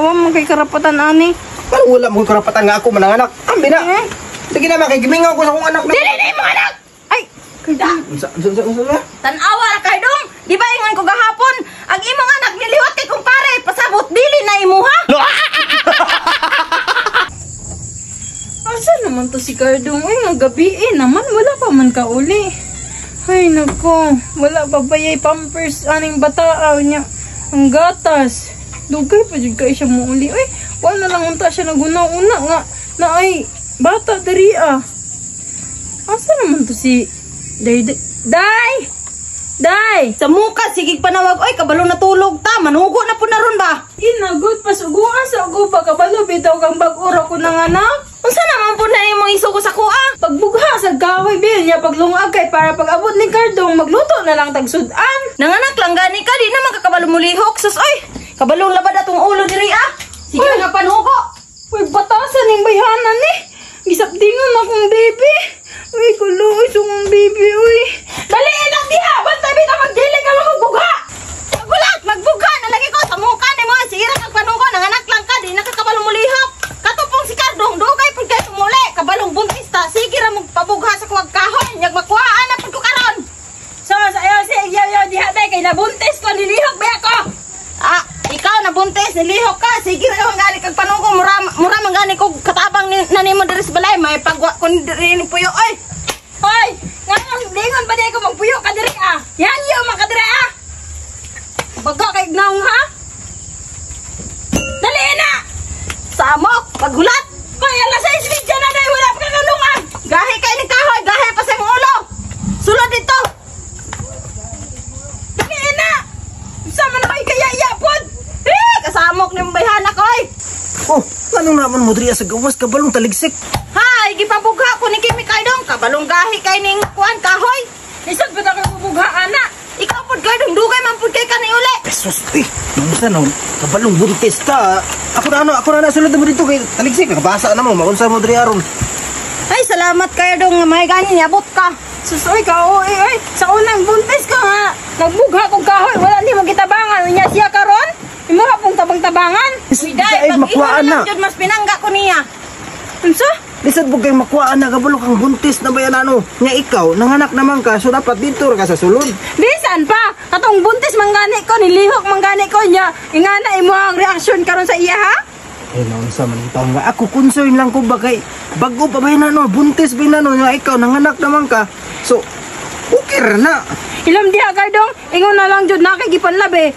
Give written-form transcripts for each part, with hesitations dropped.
Wa man kay karapatan ani. Parang wala mo karapatan nga ako mananganak. Ambi na. Eh? Sige na ba kay gimingaw ko sa akong anak na. Dili na imong anak. Ay, Kardong. Unsa unsa unsa unsa? Tan-awa ra kay dong. Di ba ingon ko gahapon, ang imong anak niliwat kay kumpare, pasabot dili na imuha. Asa naman to si Kardong? Uy, nga gabi eh naman. Wala pa man kauli. Ay, nako. Wala pa ba yay pampers aning bata niya. Ang gatas. Dugay pa jud kay siya muuli. Uy, wala na lang unta siya naguna-una nga na ay bata diri ah. Asa naman to si Day Day? Day! Day! Sa muka sige panawag oy, kabalo natulog ta, manugo na po na ron ba? Ginagot pasuguan sa ugo ba kabalo bitaw kang bag-o ra ko nang anak. Unsa naman po na imong isugo sa kuha? Pagbugha sa gaway bil niya paglungag kay para pag abot ni Kardong magluto na lang tagsud-an. Nanganak lang gani ka, di naman kakabalo mulihok sus oy. Kabalong labad atong ulo diri ah. Sige Uy. nga panugo. Uy, batasan ning bayhanan ni. Gisapdingon akong baby. Uy, kulo, uy, sungong baby, uy. Dali lang diha, bantay bitaw magdili ka magbugha. Gulat, magbugha na lagi ko sa muka nimo. Sige ra kag panugo, nanganak lang ka, di na kakabalo mulihok. Katupong si Kardong, dugay pud kay tumuli. Kabalong buntis ta, sige ra mo pabugha sa kuwag kahoy, nyag makuhaan na pud ko karon. So, sa ayo si iyo yo diha day kay nabuntis ko nilihok ba ako. Ah, ikaw nabuntis, nilihok ka. Sige ra man gani kag panugo, mura mura man gani kog katabang ni, na nimo diri sa balay, may pagwa ko diri ni puyo oy. Hoy, nga lingon ba day ko magpuyo ka diri ah. Yan yo man ka diri ah. Baga kay gnaong ha. Dali na. Samok, paghulat. Hoy, alas 6 video na day wala pa ka kalungan. Gahi kay ni kahoy, gahi pa sa imong ulo. Sulod dito. Dali na. Sa man kay kaya yapod. Eh, kasamok ni mong bayhana ko oy. Oh, nganong naman mo diri sa gawas kabalong taligsik? Hay, gipabugha ko ni Kimi Kardong, kabalong gahi kay ning kuan kahoy. Lisod pa ko bugha ana. Ikaw pud Kardong, dugay man pud kay kani uli. Pesos, eh. Unsa no? Kabalong buntis ka. Ako na ano, ako na nasulod mo dito kay taligsik kabasa na mo maunsa mo diri aron. Ay, salamat kayo dong nga may gani niabot ka. Sus, oy, ka, oy, oy. Sa unang buntis ko nga, nagbugha kong kahoy, wala ni mo gitabangan. Unya siya karon, imo pong tabang-tabangan. Lisod Uy, kay day, pag makuhaan na. lang jud mas pinangga ko niya. Unsa? Lisod mo kay makuhaan na kabalo kang buntis na bayan ano. Nya ikaw nanganak naman ka so dapat dito ra ka sa sulod. Bisan pa, katong buntis manggani ko, nilihok manggani ko niya. Ingana imo ang reaksyon karon sa iya ha? Eh, naunsa man ang taon nga. Ako concern lang ko ba kay bago pa ba yun ano, buntis ba yun ano, nga ikaw nanganak naman ka. So, okay ra na. Ilam diha Kardong, ingon na lang jud na kay gipanlab eh.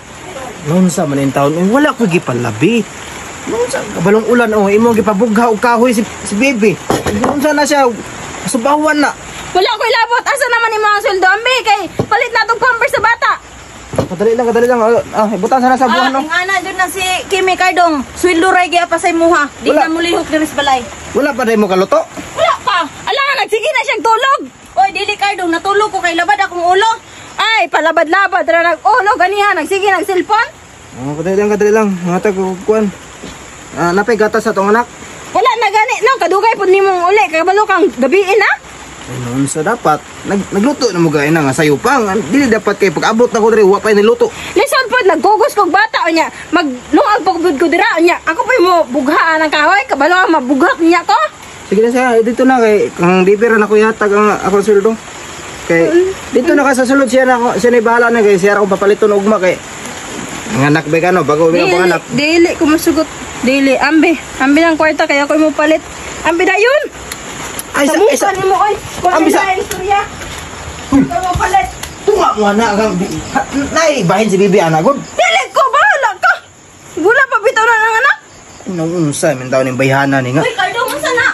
Naunsa man ang taon, eh, wala ko gipalabi. Naunsa, kabalong ulan, oh, imo gipabugha og kahoy si baby. Naunsa na siya, subawan na. Wala ko ilabot, asa naman imo ang sweldo ambi kay palit na tong pampers sa bata. Kadali lang, kadali lang. Ah, ibutan sana sa buwan, Ah, no? ingana jud na si Kimi Kardong, sweldo ray gyud pa sa imuha. Di Wala. na mulihok diri sa balay. Wala pa rin mo kaluto. Wala pa. Ala nga nagsige na siyang tulog. Oy, dili Kardong, natulog ko kay labad akong ulo. Ay, palabad-labad ra nag-ulo ganiha, nagsige nag cellphone. Oh, kadali lang, kadali lang. Mga tag, kuwan. Ah, napay gatas sa tong anak. Wala na gani no, kadugay pud nimong uli kabalo kang gabiin na. Ay, naunsa dapat. Nagluto na mo gaya na nga sayo pa. Dili dapat kay pag-abot na ko diri, wa pa niluto. Lisod pod nagkugos kog bata unya, magluag pa pud ko dira unya. Ako pa mo bughaan ang kahoy, kabalo ang mabughak niya ko. Sige na siya, eh, dito na kay kang bibira na ko ihatag ang akong sweldo. Kay dito na ka sa sulod siya na ako, siya na bahala na kay siya ra ko papaliton ugma kay anak ba kano bago mi ang anak. Dili ko masugot. Dili ambi, ambi ng kwarta kay ako mo palit. Ambi dayon. Ay sa Sa ay sa muka nimo oy. Ambi Ambi sa istorya. Ako mo palit. tunga mo na ang nay bahin si bibi ana gud. Dili ko bahala ka. Wala pa bitaw na ng anak. Nung unsa man taon ning bayhana ni nga. Uy, Kardong, unsa na?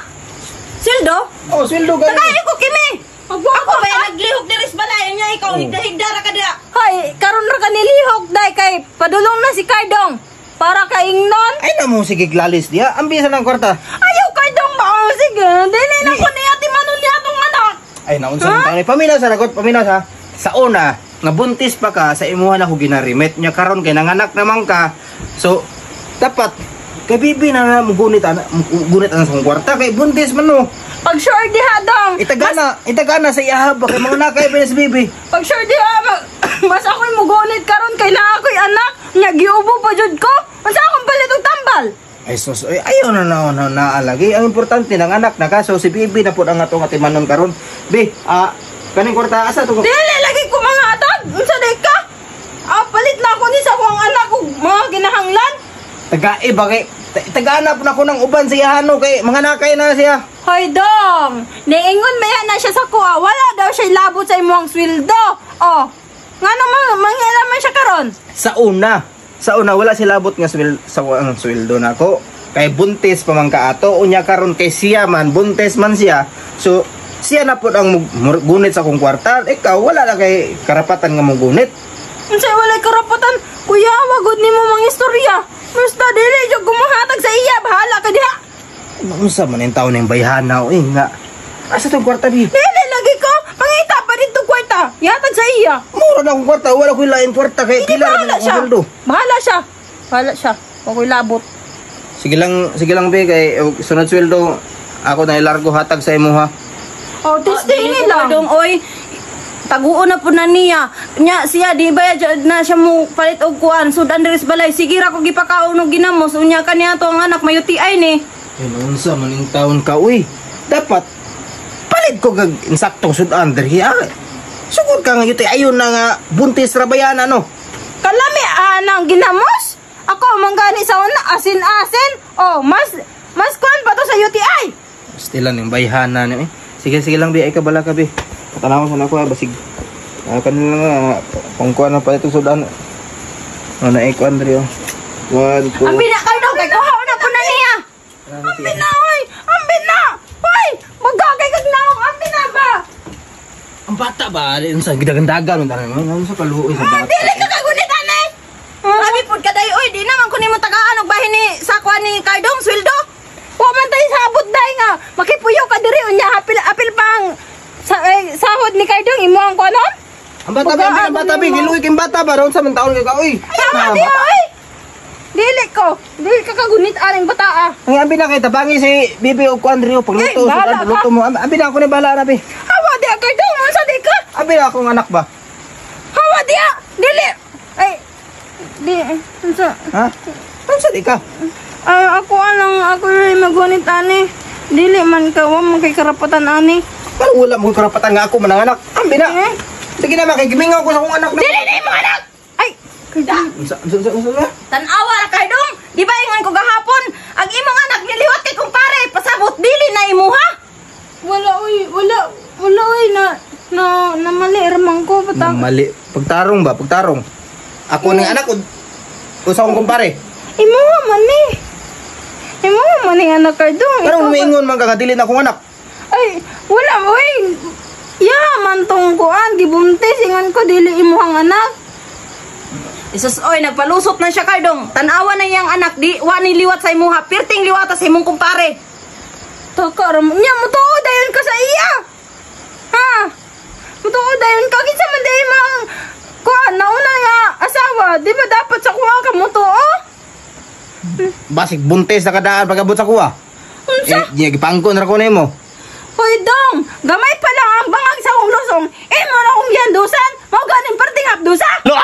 Sweldo? Oh, sweldo gani. Tagay ko Kimi. Magwa Ako ba naglihok diri sa balay niya ikaw Oh. higda-higda ra ka diha. Hoy, karon ra ka nilihok day kay padulong na si Kardong para kaingnon. Ay na mo sige glalis diha. Ambi sa nang kwarta. Ayaw Kardong ba? Oh, sige, dili na ko niya timanon niya atong anak. Ay naunsa man taon ni paminaw sa ragot, paminaw sa sa una nga buntis pa ka sa imuha na ko ginarimit nya karon kay nanganak naman ka. So dapat kay bibi na na mugunit ana mugunit ana sa akong kwarta kay buntis man no. Pag sure diha dong. Itagana, itagana sa iyaha ba kay mga nakay ba si bibi. Pag sure diha mas ako'y mugunit karon kay naa ako'y anak. Nya giubo pa jud ko. Unsa akong palit og tambal? Ay sus, ay ayaw na na na naalagi. Ang importante ng anak na ka, so si Bibi na po ang atong atimanon karon. Bi, kaning kwarta asa to? Dili lagi ko mga atag. Unsa day ka? Ah, palit na ako ni sa akong anak og mga ginahanglan. Tagae ba kay tagaanap na ko ng uban sa iyahano kay mga nakay na siya. Hoy dong, niingon maya na siya sa kuha. Wala daw siya labot sa imong sweldo. Oh, ngano man siya karon? Sa una wala sila labot nga sa ang sweldo nako. Kay buntis pa man kaato, unya karon kay siya man buntis man siya. So siya na pud ang gunit sa akong kwarta. Ikaw wala na kay karapatan nga mogunit. Unsa walay karapatan? Kuya, wagod nimo mga istorya. Basta dili jud gumuhatag sa iya, bahala ka diha. Unsa man yung taon ng bayhana oy nga. Asa tong kwarta bi? Dili lagi ko, pangita pa dito kwarta. Ihatag sa iya. Mura na akong kwarta, wala ko'y lain kwarta kay Hindi, pila ra bahala man akong siya. sweldo. Bahala siya. Bahala siya. Wa ko'y labot. Sige lang be kay sunod sweldo ako na ilargo hatag sa imo ha. Oh, testing Dili ko lang. Dong, oy. Taguon na po na niya. Nya siya di ba na siya mo palit og kuan sudan diri sa balay. Sige ra ko gipakaon og ginamos unya kaniya to ang anak may UTI ni. Unsa man yung taon ka uy. Dapat palit ko kag insaktong sudan diri ah. Sugod ka nga yuti ayon na nga buntis ra bayan ano. Kalami anang ginamos. Ako manggani sa una asin-asin. Oh, mas mas kuan pa to sa UTI. Stilan yung bayhana ni. Eh. Sige sige lang bi ay kabala ka bi. Tanaw sa nako basig. Kanila nga pangkuan na palit og sudan. Ano na ikuan diri oh. 1 2 Ang pinakay daw kay kuha na po na niya. Ambi na oy, ambi na. Hoy, magagay kag naong ambi na ba? Ang bata ba? Unsa gidagandagan unta na ano sa kaluoy sa bata. Dili ka kagunit anay. Sabi pud ka day oy, di naman ko nimo tagaan og bahin ni sa kuan ni Cardong sweldo. Wa man tayo sabot day nga. Makipuyo ka diri unya apil apil pang sa, sahod ni Cardong imo ang kuanon? Ang bata ba, ang bata ba, giluoy kay bata ba ron sa man taon kay ka oy. Tama di oy. Dili ko. Dili ka kagunit aning bata ah. Ang abi na kay tabangi si Bibi og kuan diri pagluto Eh, bahala sa luto mo. Abi na ako ni bahala na bi. Hawa di Cardong unsa di ka? Abi na akong anak ba? Hawa di ah. Dili. Ay di unsa? Ha? Unsa di ka? Ay, ako alang ako rin magunit ani. Dili man ka wa man kay karapatan ani. Parang wala mo karapatan nga ako mananganak. Abi na. Eh? Sige na ba kay gimingaw ko sa akong anak na. Dili na imong anak. Ay, Cardong. Unsa unsa unsa unsa? Tan-awa ra Cardong. Di ba ingon ko gahapon, ang imong anak niliwat kay kumpare, pasabot dili na imuha. Wala oy, wala wala oy na na na mali ra man ko batang. Mali. Pagtarong ba? Pagtarong. Ako ning anak o sa akong kumpare. Imuha man ni. Imuha man ni anak Cardong. Pero Ikaw ba- humingon man ka nga dili na akong anak. Ay, wala oy. Ya man tong kuan gibuntis ingon ko dili imuhang anak. Isus oy, nagpalusot na siya Cardong. Tan-awa na iyang anak di wa ni liwat sa imuha, pirting liwata sa imong kumpare. Taka ra mo. Nya mutuo dayon ka sa iya. Ha? Mutuo dayon ka kinsa man day mang kuan nauna nga asawa, di ba dapat sa kuha ka mutuo? Basig buntis na kadaan pagabot sa kuha. Unsa? Eh, gipangkon ra ko nimo. Hoy dong, gamay pa lang ang bangag sa akong lusong. Eh, mo na akong yandusan. Mao ganing perting hapdusa. Lo!